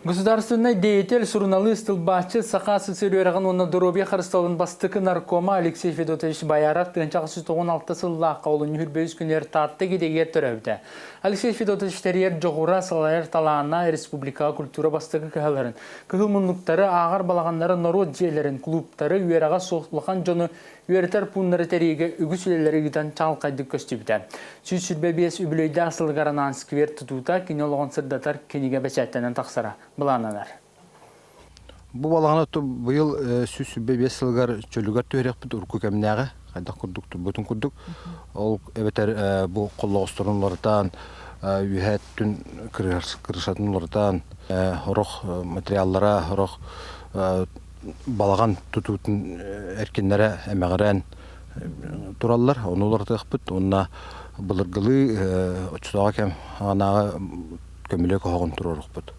Государственнай деятель, суруналыыс, тылбаасчыт, Саха СССР үөрэҕин уонна доруобуйа харыстабылын бастакы наркома Алексей Федотович Бояров 1996 сыллаахха олунньу 23 күнүгэр Таатта Гидэгигэр төрөөбүтэ. Алексей Федотович тэрийэр дьоҕура, салайар талаана республикаҕа культура бастакы кыһаларын, кыһыл муннуктары, ааҕар балаҕаннары, норуот дьиэлэрин, клубтары, үөрэҕэ суох улахан дьону үөрэтэр пууннары тэрийиигэ үгүс үлэлэри ыытан чаҕылхайдык көстүбүтэ. 125 үбүлүөйдээх сылыгар анаан сквер тутуута кини олоҕун сырдатар кинигэ бэчээттэнэн тахсара былааннанар. Бу балаҕаны быйыл 125 сылыгар чөлүгэр түһэриэхпит урукку кэмнээҕи хайдах курдук турбутун курдук. Ол эбэтэр бу холлоҕосторун уларытан, үөһээ өттүн крышатын уларытан, сорох материаллара, сорох балаҕан тутуутун эркиннэрэ эмэҕирэн тураллар, ону уларытыахпыт уонна былыргылыы оччотооҕу кэм аҕанааҕы көмүлүөк оһоҕун туруоруохпут.